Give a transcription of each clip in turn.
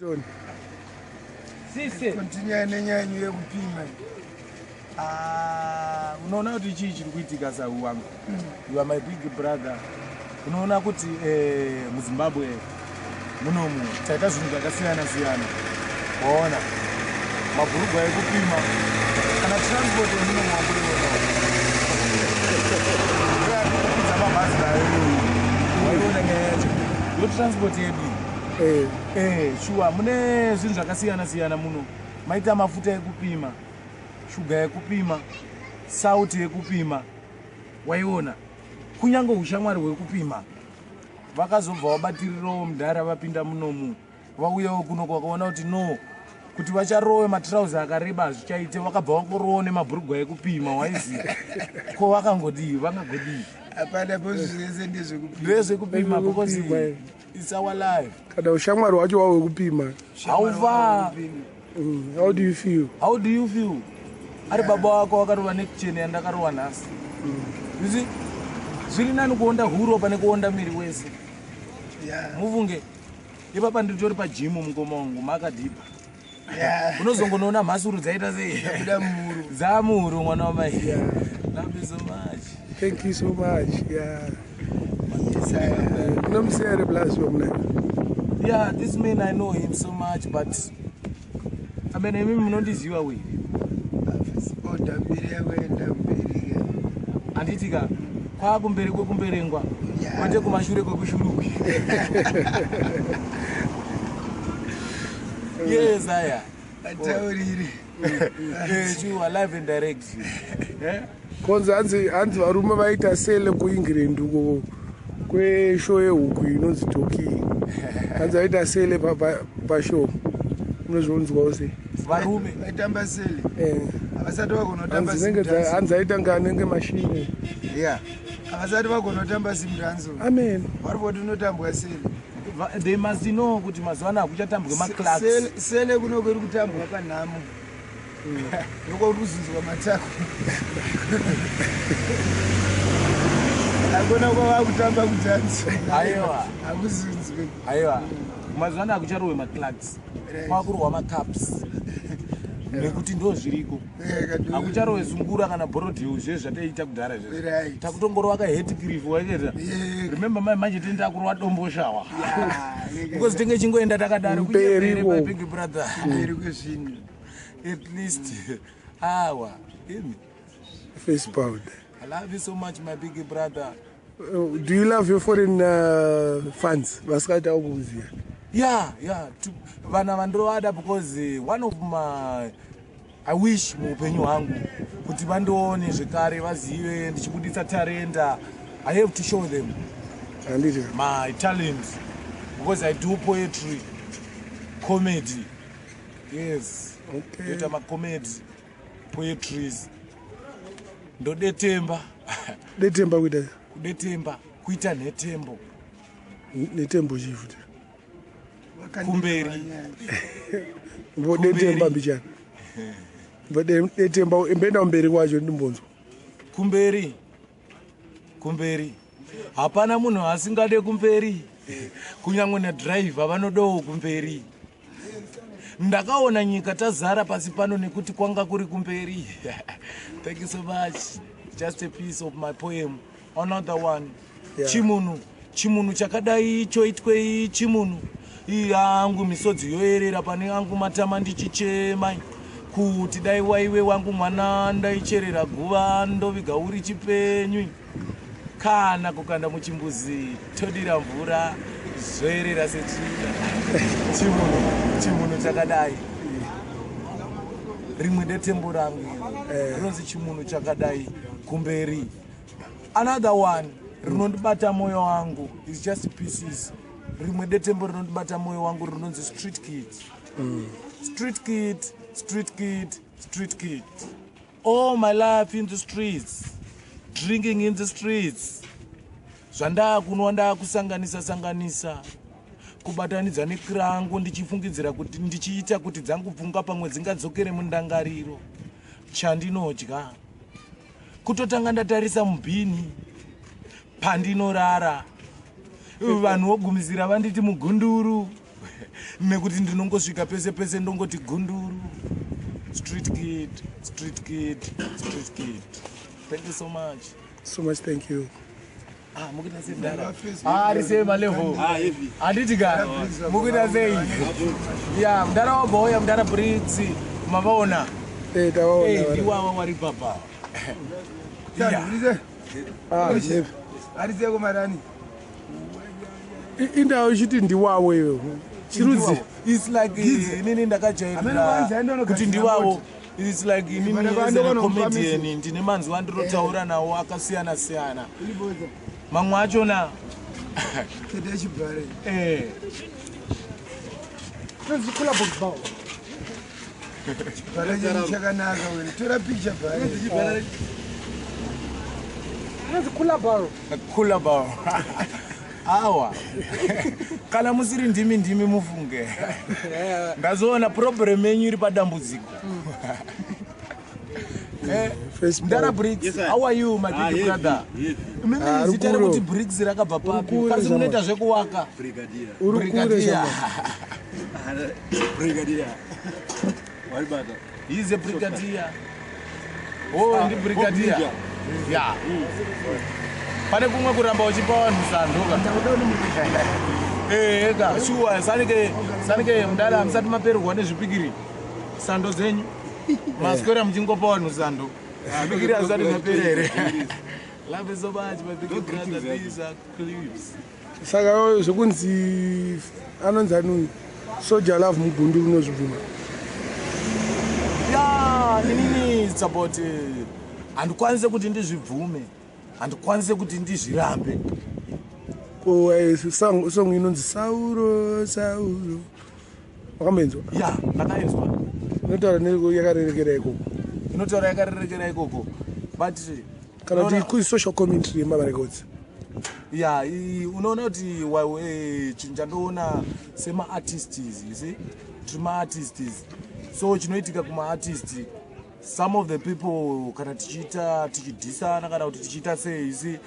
John. Sisi. Continue nenyaya yenyu yekupima. Ah, unoona kuti chii chiri kuitika sahu wangu. You are my big brother. Unoona kuti eh, muZimbabwe munomu taita zvinhu zvakasiyana siyana. Waona mabhurugwa ekupima kana transport yemunomu wakuiona ndoyatikukwidza mabhazi nayo iyoyi. Waiona nyaya yacho ndo transport yedu iyi. Eh, shuwa mune zvinhu zvakasiyana siyana muno. Maita mafuta ekupima, shuga yekupima, sauti yekupima. Waiona kunyange ushamwari hwekupima. Vakazobva vabatirirawo mudhara vapinda munomu, vauyawo kuno kwakaona kuti no, kuti vacharowe matirauzi akareba hazvichaite, vakabva vangorowo nemabhurugwa ekupima. Waiziva ko vakangodii, vangagodii? Hapana, because zvese ndezvekupima. Ndezvekupima because Ndezvekupima. it's our life. Kana ushamwari hwacho wahwekupima. How far? How do you feel? How do you feel? Ari baba wako wakarova nekicheni yandakarova nhasi. You see, zviri nani kuonda huro pane kuonda miri wese. Muvunge ipapa ndiritori pajimu mukoma wangu makadhipa. Unozongonoona mhasuru dzaita sei? Dzabuda muhuro. Dzamuhuro mwana wamai. Love you so much. Thank you so much. Yeah. Yes, I Unomusiya here plus wamuna? Yeah, this man I know him so much, but I mean, imi munondiziva we. Oda mberi yakuenda mberi ke. Handiti ka kwakumberi kwekumberengwa kwete kumashure kwekushurukwi. Yes, aya. Ataurire. Sure, live and direct. Eh? Konzi hanzi varume vaita sele kuEngland uko kweshow yehuku inonzi Toki. Hanzi vaita sele pashow. Unozvionzwawo sei? Varume Vaitamba sele. Eh. Havasati vagona kutamba Hanzi dzinenge Zimdance. hanzi aita kunge anenge mashine. Yeah. Havasati vagona kutamba Zimdance. Amen. Vari kuti unotambwa sele. They must know kuti mazuva ano hakuchatambwe maclubs. Sele, sele kuno kuri kutambwa panhamo. Ndokwauri kuzunzwa matako. Hakuna kwava kutamba kudhanzi. Aiwa. Hakuzunzwi. Aiwa. Mazuva ano hakucharohwe maclubs. Kwakurohwa macups. Nekuti ndo zviriko. Hakucharohwe sungura kana borodhiu zvezvo zvataiita kudhara izvezvo. Takutongorova kahetikirifu waikaita. Remember mai manje tenge takurova dombo shawa. Because tenge chingoenda takadaro. Mberi Kunyepere, wo. my big brother. Mberi kwezvinhu. At least. Awa. Imi. Face powder. I love you so much, my big brother. Do you love your foreign fans? Vasikaita kukuziya. Yeah. Vana vandirovada because one of my I wish muupenyu hwangu kuti vandione zvekare vazive ndichibuditsa tarenda. I have to show them Handiti. my talent because I do poetry, comedy. Yes. Okay. Ndoita macomedy, poetries. Ndodetemba. Detemba kuita Kudetemba, kuita nhetembo. Netembo chii futi? Kumberi. Mbodetemba mbichana. Mbodetemba imboenda kumberi kwacho ndimbonzwa. Kumberi. Kumberi. Hapana munhu asingade kumberi. Kunyangwe nadriver vanodawo kumberi. Ndakaona nyika tazara pasi pano nekuti kwanga kuri kumberi. Thank you so much. Just a piece of my poem. Another one. Chimunhu. Chimunhu chakadai choitwei chimunhu. Iyangu misodzi yoerera pane angu matama ndichichema. Kuti dai waiwe wangu mwana ndaicherera guva ndoviga uri chipenyu. Kana kukanda muchimbuzi todira mvura zvoerera setsvina. Chimunhu, chimunhu chakadai. Rimwe detembo rangu iri rinonzi chimunhu chakadai kumberi. Another one rinondibata moyo wangu is just pieces. Rimwe detembo rinondibata moyo wangu rinonzi street kid. Street kid, street kid, street kid. All my life in the streets, drinking in the streets. Zvandakunwa ndakusanganisa sanganisa, kubatanidza nekirangu ndichifungidzira kuti ndichiita kuti dzangu pfungwa pamwe dzingadzokere mundangariro. Chandinodya kutotanga ndatarisa mubhini pandinorara, vanhu vogumisira vanditi mugunduru. Nekuti ndinongosvika pese pese ndongoti gunduru. Street kid, street kid, street kid. Thank you so much. So much, thank you. Ah, mukuita sei mdara? Ah, ari sei malevel? Handiti ka? Mukuita sei? Ya, mdara wabva uya mdara Briggs. Mavaona? Eh, tawaona. Eh, ndiwawa wari papa. Yeah. Ah, heavy. Ariseko marani. Indawo ichiti ndiwawo iwe. Chirudzi. It's like inini Amene ndakajairira kwanzi aenda kuti unogadzira ndiwawo. It's like inini Vana as vaenda a vanofambisa. comedian ndine manzwi andirotaura nawo akasiyana siyana. Iliboza. Mamwe achona Tete chibhare. eh Inonzi cooler box bar. Chibhare chenyu chakanaka wena. Tora picture bhare. Inonzi cooler bar. Cooler bar. Awa. Kana musiri ndimi ndimi mufunge. Ndazoona problem yenyu iri padambudziko. Eh, First Mdara born. Briggs, Yes, sir. how are you my Ah, big heavy, brother? heavy. Mimi Ah, zita rukuro. rekuti Briggs rakabva papi? Rukuro Kasi munoita zvamwa. zvekuwaka. Brigadier. Uri kure Brigadier. zvamwa. Brigadier. Waribata. He's a brigadier. Oh, ndi brigadier. Brigadier. Yeah. Pane kumwe kuramba uchipa vanhu sando ka. Eh, ega, sure, sanike sanike mdara musati mapererwa nezvipikiri. Sando dzenyu. Maswera muchingopa vanhu sando. Zvipikiri hazvisati zvapera here. Love you so much, my big brother. These are clips. Saka zvekunzi anonzi ani Soja Love Mugunduru unozvibvuma. Ya, inini it's about handikwanise kuti ndizvibvume. Handikwanise kuti ndizvirambe. Ko song inonzi Sauro Sauro. Wakamboinzwa? Ya, ndakainzwa. Inotaura yakarerekera ikoko. Inotaura yakarerekera ikoko. But Kana kuti unoona- social commentary yemaba records. ya unoona kuti chinhu chandoona semaartists, you see, tiri maartists, so chinoitika kumaartist, some of the people kana tichiita tichidhisana kana kuti tichiita sei, you see,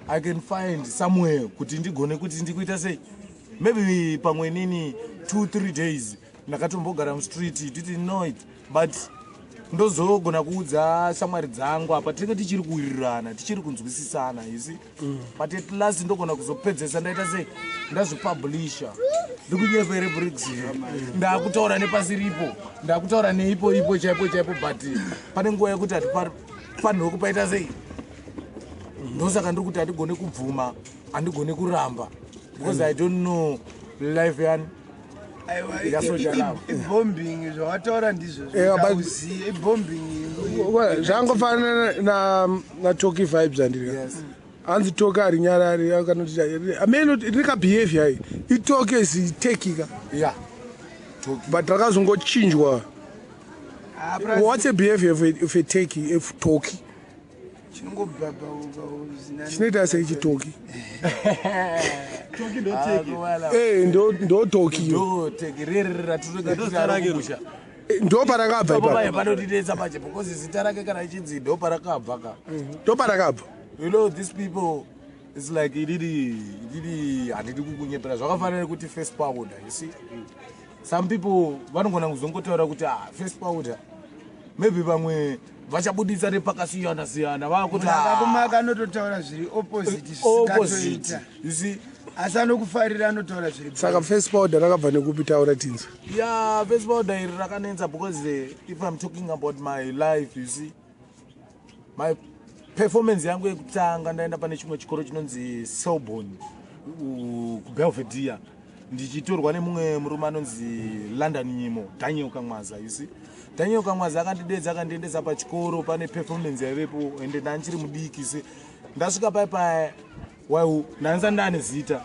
I can find somewhere kuti ndigone kuti ndikuita sei. Maybe pamwe nini 2 3 days ndakatombogara mustreet, didn't know it, but ndozogona kuudza shamwari dzangu apa tinenge tichiri kuwirirana, tichiri kunzwisisana, you see. But at last ndogona kuzopedzesa ndaita sei, ndazvipublisha. Ndikunyepa here, Briggs? Ndakutaura nepasiripo, ndakutaura neipo ipo chaipo chaipo, but pane nguva yekuti hatifanirwe kupaita sei. Ndosaka ndiri kuti handigone kubvuma, handigone kuramba, because I don't know life yani Aiwa, YaSoja Love. Ibombing zvawataura ndizvo. Yeah, but- Uziye ibombing. Well, zvangofanana naToki Vibes andiri. Yes. Hanzi Toki harinyarari kanoti amene rikabehavior iyi itoki zitekika Yeah. but rakazongochinjwa. Ah, plus What's a behavior of a turkey, of toki? Chinongobhabha uzinani. Chinoita sei chitoki? Toki ndo teki. Eh, ndo toki iyo. Ndo teki reri Ndo rake ro. ratutokumusha. Eh, ndo parakabva ipapo. Panotidetsa pache because zita rake kana ichinzi ndo parakabva ka. Ndo parakabva. You know, these people, it's like ididi ididi, handidi kukunyepera, zvakafanana nekuti face powder, you see, some people vanogona kuzongotaura kuti ah, face powder, maybe vamwe vachabudisa nepakasiyana siyana vakuti Munhu akakumaka anototaura zviri opposite opposite zvisingatoita. You see. Asi anokufarira anotaura zviri Saka face powder rakabva nekupi? Taura tinzwa. Yeah, face powder iri rakanetsa because if I'm talking about my life, you see, my performance yangu yekutanga ndaenda pane chimwe chikoro chinonzi Selborne kuBelvedere, ndichitorwa nemumwe murume anonzi London Nyimo, Daniel Kamwaza, you see. Daniel Kamwaza akandidedza akandiendesa pachikoro pane performance yaivepo, ende ndanchiri mudiki se ndasvika pai paya wau ndanisa ndane zita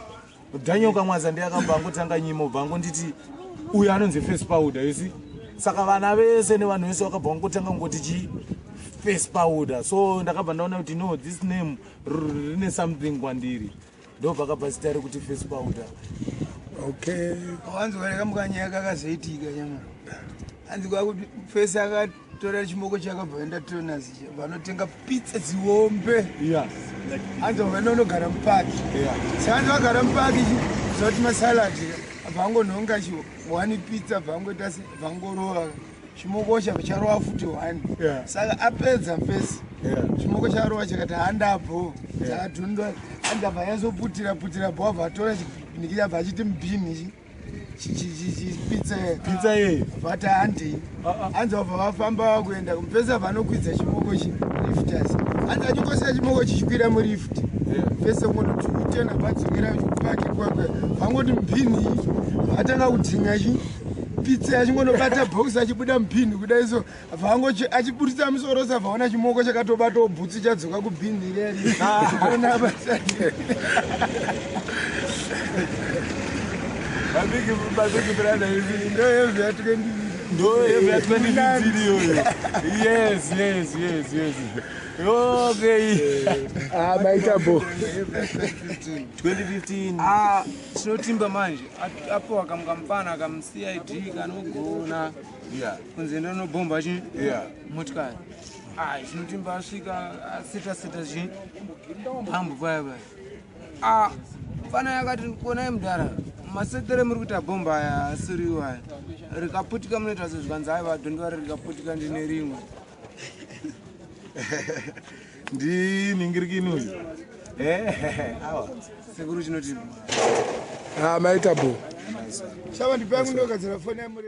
Daniel Kamwaza ndiye akabva angotanga nyimo bva angonditi uyu anonzi face powder, you see. Saka vana vese nevanhu vese vakabva vangotanga kungoti chi face powder, so ndakabva ndaona kuti no, this name rine something kwandiri, ndobva kabva zita rekuti face powder. Okay. Wanzwa rekamukanyaya kakazoitika nyama. Hanzi kwakuti fesi akatora chimoko chakabva enda tonas vanotenga pizza dziombe. Hanzi vavaenda unogara mupaki. Yeah. Saka hanzi vagara mupaki zoti masaladi. Bvangonhonga chi one pizza, bvangoita se bvangorova chimoko chabva charova futi one. Saka apedza mfesi, chimoko charova chikati handabho dzakadhundwa, andabva anyazoputira putira bho, abva atora chiniki chabva achiti mubhini chipizza. Pizza ye. Vati handei. Hanzi vabva vafamba vakuenda kumupesa, vanokwidza chimoko chilifters. Hanzi achingosiya chimoko chichikwira mulift, pese kungondoti utena vadzokera pake kwakwe, vangoti mubhini, vatanga kudhinga chi pizza, achingondobata bhokisi achibuda mubhini kudai so, vangochi achiburitsa musoro, sabvaona chimoko chakatobatawo bhutsu chadzoka kubhini reri ona basa. My big brother. Ndo ya 20. Ndo ya 2015 iyoyo. Yes, okay. Ah, maita bo. 2015. Ah, tinotimba manje. Apo akamukamufana akamuCID kanogona kunzi ndonobhomba chi motikari. Ah, chinotimba asvika aseta seta chi pambu paya paya. Ah, mufana yakati, "Konai mudhara, masetere muri kuita bhomba aya asiriwo aya, rikaputika munoita sezvikanzi." "Aiwa, dhondiwari, rikaputika ndine rimwe." Ndinhingirikini uyu. Awa. Sekuru, chinotimba. Ah, maita bo. Shava, ndipangu ndogadzira foni yamure.